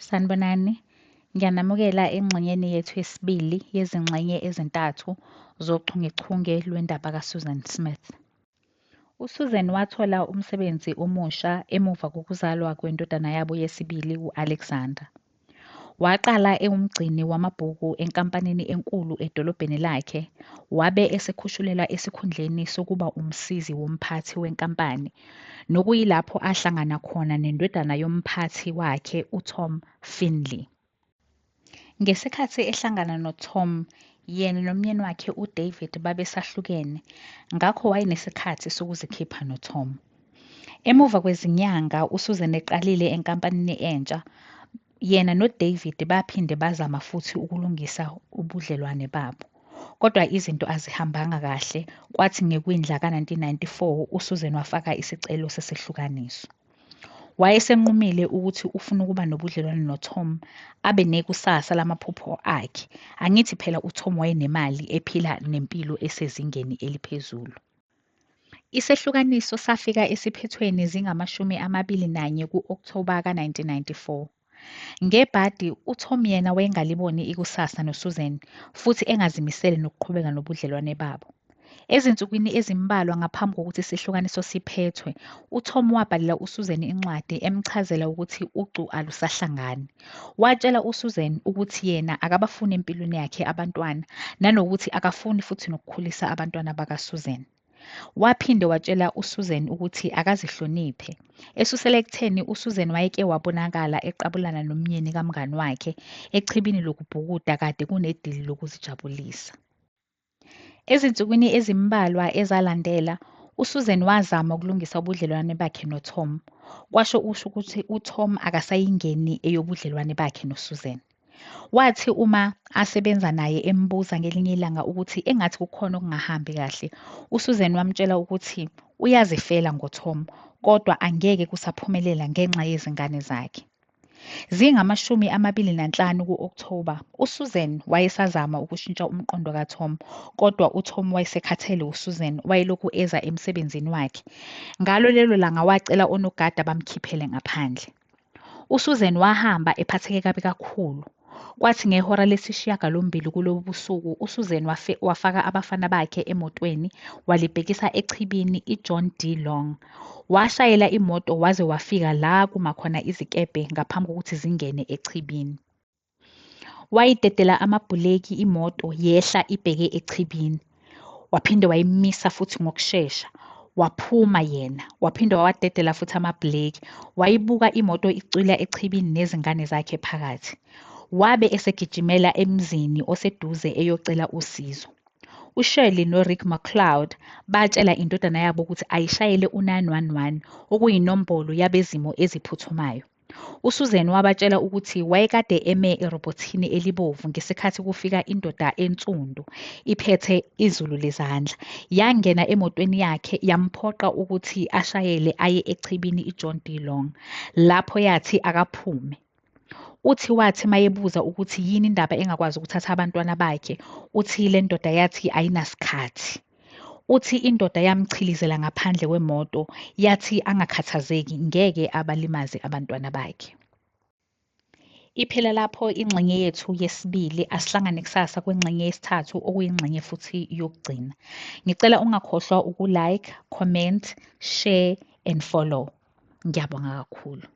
Sanibonani, ngiyanamukela engxenyeni yethu yesibili yezingxenye ezintathu zochungechunge lwendaba kaSusan Smith. USusan wathola umsebenzi omusha emuva kokuzalwa kwendodana yabo yesibili u-Alexander. Waqala ewumgcini wamabhuku enkampanini enkulu edolobheni lakhe, wabe esekhushulelwa esikhundleni sokuba umsizi womphathi wenkampani, nokuyilapho ahlangana khona nendodana yomphathi wakhe uTom Findlay. Ngesikhathi ehlangana noTom, yena nomyeni wakhe uDavid babesahlukene, ngakho wayenesikhathi sokuzikhipha noTom. Emuva kwezinyanga uSusan eqalile enkampanini entsha, yena noDavid baphinde bazama futhi ukulungisa ubudlelwane babo. Kodwa izinto azihambanga kahle, kwathi ngekwindla ka-1994 uSusan wafaka isicelo sesehlukaniso. Wayesenqumile ukuthi ufuna ukuba nobudlelwane noTom, abe nekusasa lamaphupho akhe. Angithi phela uTom wayenemali, ephila nempilo esezingeni eliphezulu. Isehlukaniso safika esiphethweni zingama-21 ku-Okthoba ka-1994. Ngebhadi, uTom yena wayengaliboni ikusasa noSusan futhi engazimisele nokuqhubeka nobudlelwane babo. Ezinsukwini ezimbalwa ngaphambi kokuthi isehlukaniso siphethwe, uTom wabhalela uSusan incwadi emchazela ukuthi ucu alusahlangani. Watshela uSusan ukuthi yena akabafuni empilweni yakhe abantwana nanokuthi akafuni futhi nokukhulisa abantwana bakaSusan. Waphinde watshela uSusan ukuthi akazihloniphe, esusela ekutheni uSusan wayeke wabonakala eqabulana nomyeni kamngani wakhe echibini lokubhukuda kade kunedili lokuzijabulisa. Ezinsukwini ezimbalwa ezalandela, uSusan wazama ukulungisa ubudlelwane bakhe noTom. Kwasho usho ukuthi uTom akasayingeni eyobudlelwane bakhe noSusan. Wathi uma asebenza naye embuza ngelinye ilanga ukuthi engathi kukhona okungahambi kahle, uSusan wamtshela ukuthi uyazifela ngoTom kodwa angeke kusaphumelela ngenxa yezingane zakhe. Zingama-25 ku-Okthoba, uSusan wayesazama ukushintsha umqondo kaTom, kodwa uTom wayesekhathele uSusan wayelokhu eza emsebenzini wakhe. Ngalo lelo langa wacela onogada bamkhiphele ngaphandle. USusan wahamba ephatheke kabi kakhulu. Kwathi ngehora lesi-8 kulobo busuku, uSusan wafaka abafana bakhe emotweni walibhekisa echibini iJohn D. Long. Washayela imoto waze wafika la kuma khona izikebhe ngaphambi kokuthi zingene echibini. Wayidedela amabhuleki imoto yehla ibheke echibini. Waphinde wayimisa futhi ngokushesha. Waphuma yena, waphinde wawadedela futhi amabhuleki. Wayibuka imoto icwila echibini nezingane zakhe phakathi. Wabe esegijimela emzini oseduze eyocela usizo. UShirley noRick McLeod batshela indodana yabo ukuthi ayishayele u-911 okuyinombolo yabezimo eziphuthumayo. USusan wabatshela ukuthi wayekade eme erobhothini elibovu ngesikhathi kufika indoda ensundu iphethe izulu lezandla. Yangena emotweni yakhe yamphoqa ukuthi ashayele aye echibini iJohn D. Long, lapho yathi akaphume. Uthi wathi mayebuza ukuthi yini indaba engakwazi ukuthatha abantwana bakhe, uthi le ndoda yathi ayinasikhathi. Uthi indoda yamchilizela ngaphandle kwemoto yathi angakhathazeki ngeke abalimaze abantwana bakhe. Iphela lapho ingxenye yethu yesibili, asihlangane kusasa kwingxenye yesithathu okuyingxenye futhi yokugcina. Ngicela ungakhohlwa uku-like, comment, share and follow. Ngiyabonga kakhulu.